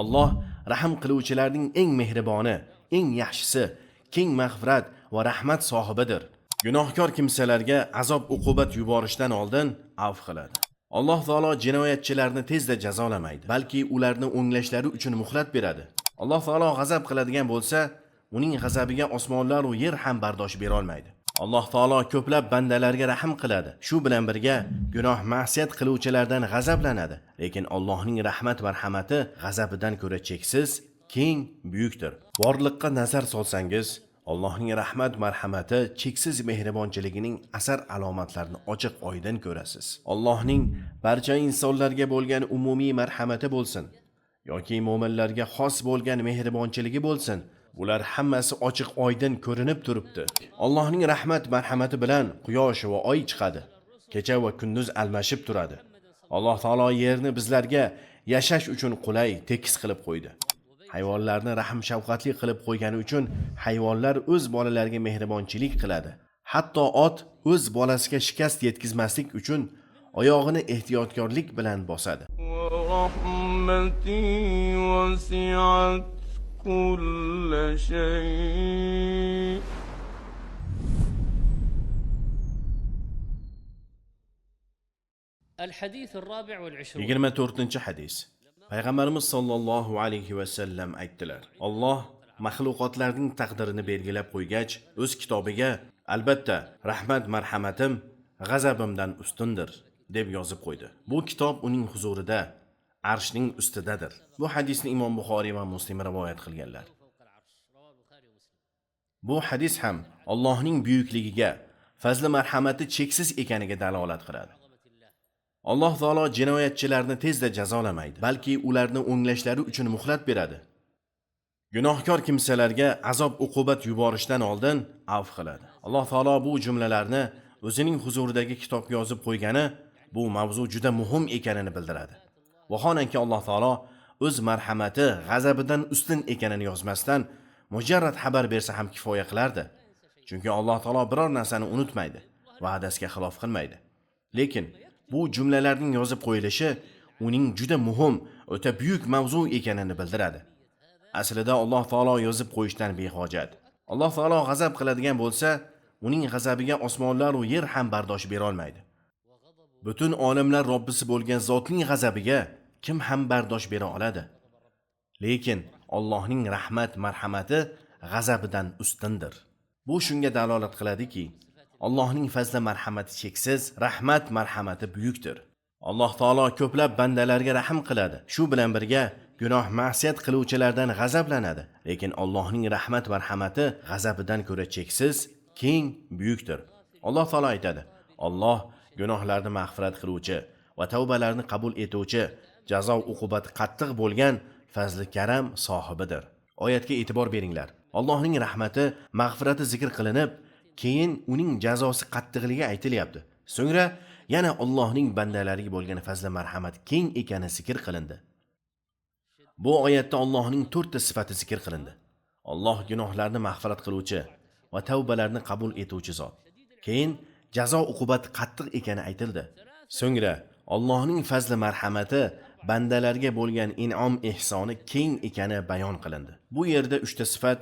Alloh rahm qiluvchilarning eng mehriboni, eng yaxshisi, keng mag'firat va rahmat sohibidir. Gunohkor kimsalarga azob uqubat yuborishdan oldin avf qiladi. Alloh taolo jinoyatchilarni tezda jazolamaydi, balki ularni o'nglashlari uchun muhlat beradi. Alloh taolo g'azab qiladigan bo'lsa, uning g'azabiga osmonlar va yer ham bardosh bera olmaydi. Alloh taolo ko'plab bandalarga rahm qiladi. Shu bilan birga gunoh ma'siyat qiluvchilardan g'azablanadi. Lekin Allohning rahmat marhamati g'azabidan ko'ra cheksiz, keng, buyukdir. Borliqqa nazar solsangiz, Allohning rahmat marhamati cheksiz mehribonchiligining asar alomatlarini ochiq oydin ko'rasiz. Allohning barcha insonlarga bo'lgan umumiy marhamati bo'lsin yoki mo'minlarga xos bo'lgan mehribonchiligi bo'lsin, bular hammasi ochiq oydin ko'rinib turibdi. Allohning rahmat marhamati bilan quyosh va oy chiqadi. Kecha va kunduz almashib turadi. Alloh taolo yerni bizlarga yashash uchun qulay, tekis qilib qo'ydi. Hayvonlarni rahm shafqatli qilib qo'ygani uchun hayvonlar o'z bolalariga mehribonchilik qiladi. Hatto ot o'z bolasiga shikast yetkazmaslik uchun oyog'ini ehtiyotkorlik bilan bosadi. ورحمتي وسعت كل شيء الحديث الرابع والعشرون 24-hadis. Payg'ambarimiz sollallohu alayhi va sallam aytdilar: Alloh maxluqotlarning taqdirini belgilab qo'ygach, o'z kitobiga albatta rahmat marhamatim g'azabimdan ustundir deb yozib qo'ydi. Bu kitob uning huzurida arshning ustidadir. Bu hadisni Imom Buxoriy va Muslim rivoyat qilganlar. فوق العرش رواه البخاري ومسلم. Bu hadis ham Allohning buyukligiga, fazli marhamati cheksiz ekaniga dalolat qiladi. عظمة الله. Alloh taolo jinoyatchilarni tezda jazolamaydi, balki ularni o'nglashlari uchun muhlat beradi. Gunohkor kimsalarga azob uqubat yuborishdan oldin avf qiladi. Alloh taolo bu jumlalarni o'zining huzuridagi kitobga yozib qo'ygani bu mavzu juda muhim ekanini bildiradi. Vaholanki Alloh taolo o'z marhamati g'azabidan ustun ekanini yozmasdan mujarrad xabar bersa ham kifoya qilardi. Chunki Alloh taolo biror narsani unutmaydi, va'dasiga xilof qilmaydi. Lekin bu jumlalarning yozib qo'yilishi uning juda muhim, o'ta buyuk mavzu ekanini bildiradi. Aslida Alloh taolo yozib qo'yishdan behojat. Alloh taolo g'azab qiladigan bo'lsa, uning g'azabiga osmonlar va yer ham bardosh bera olmaydi. Butun olamlar Robbisi bo'lgan zotning g'azabiga kim ham bardosh bera oladi? Lekin Allohning rahmat marhamati g'azabidan ustundir. Bu shunga dalolat qiladiki, Allohning fazli marhamati cheksiz, rahmat marhamati buyukdir. Alloh taolo ko'plab bandalarga rahm qiladi. Shu bilan birga gunoh ma'siyat qiluvchilardan g'azablanadi. Lekin Allohning rahmat marhamati g'azabidan ko'ra cheksiz, keng, buyukdir. Alloh taolo aytadi: Alloh gunohlarni mag'firat qiluvchi va tavbalarni qabul etuvchi, jazo uqubati qattiq bo'lgan fazli karam sohibidir. Oyatga e'tibor beringlar. Allohning rahmati, mag'firati zikr qilinib, keyin uning jazosi qattiqligi aytilyapti. So'ngra yana Allohning bandalariga bo'lgan fazli marhamat keng ekani zikr qilindi. Bu oyatda Allohning 4 ta sifati zikr qilindi. Alloh gunohlarni mag'firat qiluvchi va tavbalarni qabul etuvchi zot. Keyin jazo uqubati qattiq ekani aytildi. So'ngra Allohning fazli marhamati bandalarga bo'lgan in'om ehsoni keng ekani bayon qilindi. Bu yerda 3 ta sifat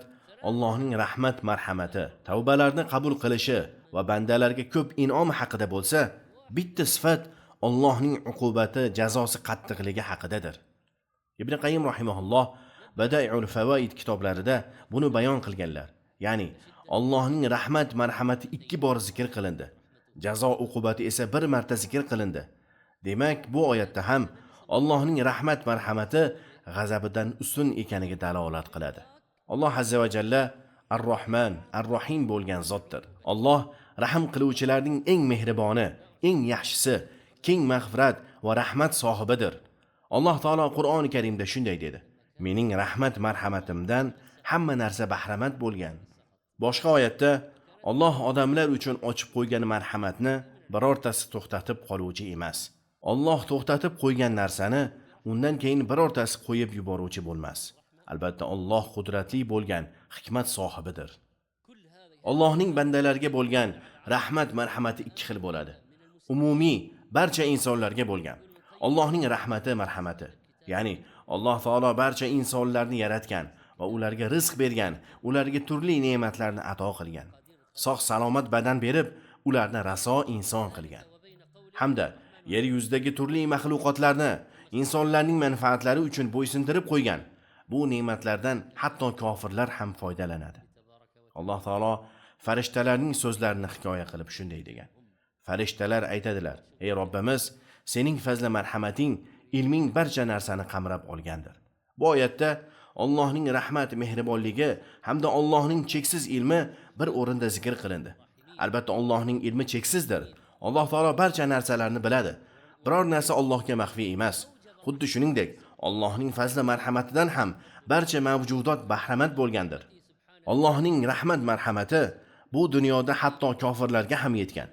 Allohning rahmat marhamati, tavbalarni qabul qilishi va bandalarga ko'p in'om haqida bo'lsa, bitta sifat Allohning uqubati, jazosi qattiqligi haqidadir. Ibn Qayyim rahimahulloh Badai'ul Fawaid kitoblarida buni bayon qilganlar. Ya'ni Allohning rahmat marhamati 2 bor zikr qilindi. Jazo uqubati esa 1 marta zikr qilindi. Demak, bu oyatda ham Allohning rahmat marhamati g'azabidan ustun ekaniga dalolat qiladi. Alloh azza va jalla Ar-Rahman, Ar-Rahim bo'lgan zotdir. Alloh rahm qiluvchilarning eng mehriboni, eng yaxshisi, keng mag'firat va rahmat sohibidir. Alloh taolo Qur'oni Karimda shunday dedi: Mening rahmat marhamatimdan hamma narsa bahramand bo'lgan. Boshqa oyatda Alloh odamlar uchun ochib qo'ygan marhamatni birortasi to'xtatib qoluvchi emas. Alloh to'xtatib qo'ygan narsani undan keyin birortasi qo'yib yuboruvchi bo'lmas. Albatta Alloh qudratli bo'lgan hikmat sohibidir. Allohning bandalarga bo'lgan rahmat marhamati 2 xil bo'ladi. Umumiy barcha insonlarga bo'lgan Allohning rahmati marhamati, ya'ni Alloh taolo barcha insonlarni yaratgan va ularga rizq bergan, ularga turli ne'matlarni ato qilgan. Sog' salomat badan berib, ularni raso inson qilgan. Hamda yer yuzidagi turli maxluqotlarni insonlarning manfaatlari uchun bo'ysundirib qo'ygan. Bu ne'matlardan hatto kofirlar ham foydalanadi. Alloh taolo farishtalarning so'zlarini hikoya qilib shunday degan: Farishtalar aytadilar: "Ey Robbimiz, sening fazli marhamating, ilming barcha narsani qamrab olgandir." Bu oyatda Allohning rahmat, mehribonligi hamda Allohning cheksiz ilmi bir o'rinda zikr qilindi. Albatta Allohning ilmi cheksizdir. Alloh taolo barcha narsalarni biladi. Biror narsa Allohga maxfiy emas. Xuddi shuningdek, Allohning fazli marhamatidan ham barcha mavjudot bahramand bo'lgandir. Allohning rahmat marhamati bu dunyoda hatto kofirlarga ham yetgan.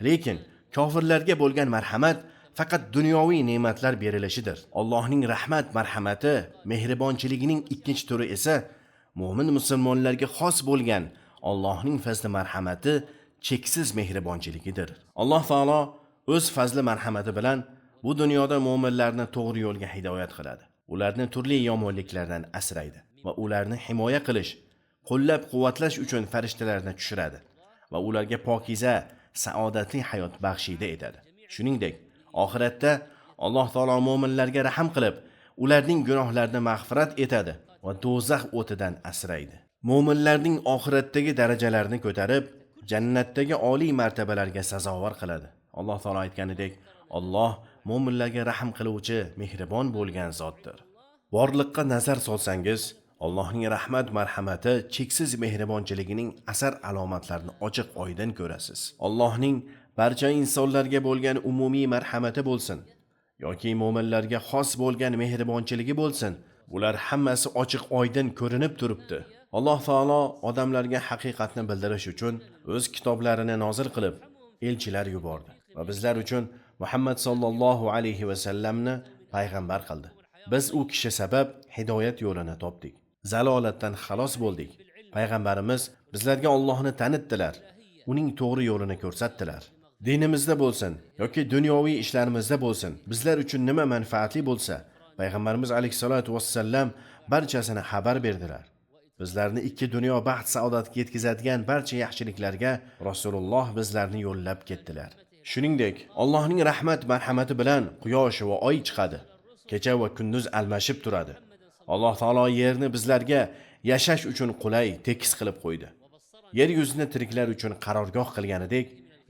Lekin kofirlarga bo'lgan marhamat faqat dunyoviy ne'matlar berilishidir. Allohning rahmat marhamati, mehribonchiligining ikkinchi turi esa mo'min musulmonlarga xos bo'lgan Allohning fazli marhamati, cheksiz mehribonchiligidir. Alloh taolo o'z fazli marhamati bilan bu dunyoda mo'minlarni to'g'ri yo'lga hidoyat qiladi. Ularni turli yomonliklardan asraydi va ularni himoya qilish, qo'llab-quvvatlash uchun farishtalarni tushiradi va ularga pokiza, saodatli hayot baxshida etadi. Shuningdek, oxiratda Alloh taolo mo'minlarga rahm qilib, ularning gunohlarini mag'firat etadi va do'zax o'tidan asraydi. Mo'minlarning oxiratdagi darajalarini ko'tarib, jannatdagi oliy martabalarga sazovor qiladi. Alloh taolo aytganidek, Alloh mo'minlarga rahm qiluvchi, mehribon bo'lgan zotdir. Borliqqa nazar solsangiz, Allohning rahmat marhamati, cheksiz mehribonchiligining asar alomatlarini ochiq oydin ko'rasiz. Allohning barcha insonlarga bo'lgan umumiy marhamati bo'lsin yoki mo'minlarga xos bo'lgan mehribonchiligi bo'lsin, bular hammasi ochiq oydin ko'rinib turibdi. Alloh taolo odamlarga haqiqatni bildirish uchun o'z kitoblarini nozil qilib, elchilar yubordi va bizlar uchun Muhammad sallallohu alayhi va sallamni payg'ambar qildi. Biz u kishi sabab hidoyat yo'lini topdik. Zalolatdan xalos bo'ldik. Payg'ambarimiz bizlarga Allohni tanitdilar, uning to'g'ri yo'lini ko'rsatdilar. Dinimizda bo'lsin yoki dunyoviy ishlarimizda bo'lsin, bizlar uchun nima manfaatli bo'lsa, payg'ambarimiz alayhisolatu vassallam barchasini xabar berdilar. Bizlarni ikki dunyo baxt saodatga yetkazadigan barcha yaxshiliklarga Rasululloh bizlarni yo'llab ketdilar. Shuningdek, Allohning rahmat marhamati bilan quyosh va oy chiqadi. Kecha va kunduz almashib turadi. Alloh taolo yerni bizlarga yashash uchun qulay, tekis qilib qo'ydi. Yer yuzini tiriklar uchun qarorgoh qilganidek,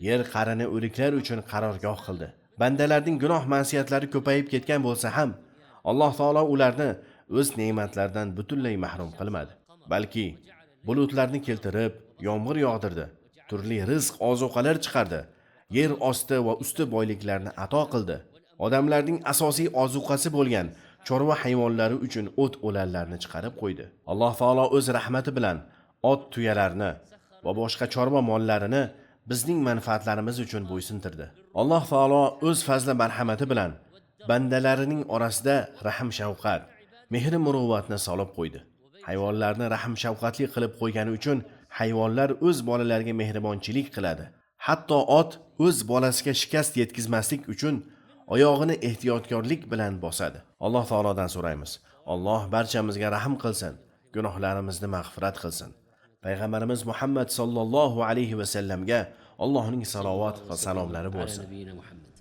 yer qarini o'liklar uchun qarorgoh qildi. Bandalarning gunoh ma'siyatlari ko'payib ketgan bo'lsa ham, Alloh taolo ularni o'z ne'matlaridan butunlay mahrum qilmadi. Balki bulutlarni keltirib, yomg'ir yog'dirdi, turli rizq ozuqalar chiqardi, yer osti va usti boyliklarni ato qildi. Odamlarning asosiy ozuqasi bo'lgan chorva hayvonlari uchun o't o'lanlarni chiqarib qo'ydi. Alloh taolo o'z rahmati bilan ot tuyalarni va boshqa chorva mollarini bizning manfaatlarimiz uchun bo'ysuntirdi. Alloh taolo o'z fazli marhamati bilan bandalarining orasida rahm shafqat, mehr muruvvatni solib qo'ydi. Hayvonlarni rahm shafqatli qilib qo'ygani uchun hayvonlar o'z bolalariga mehribonchilik qiladi. Hatto ot o'z bolasiga shikast yetkazmaslik uchun oyog'ini ehtiyotkorlik bilan bosadi. Alloh taolodan so'raymiz. Alloh barchamizga rahm qilsin, gunohlarimizni mag'firat qilsin. Payg'ambarimiz Muhammad sallallohu alayhi va sallamga Allohning salovat va salomlari bo'lsin. Ala nabiyina Muhammad.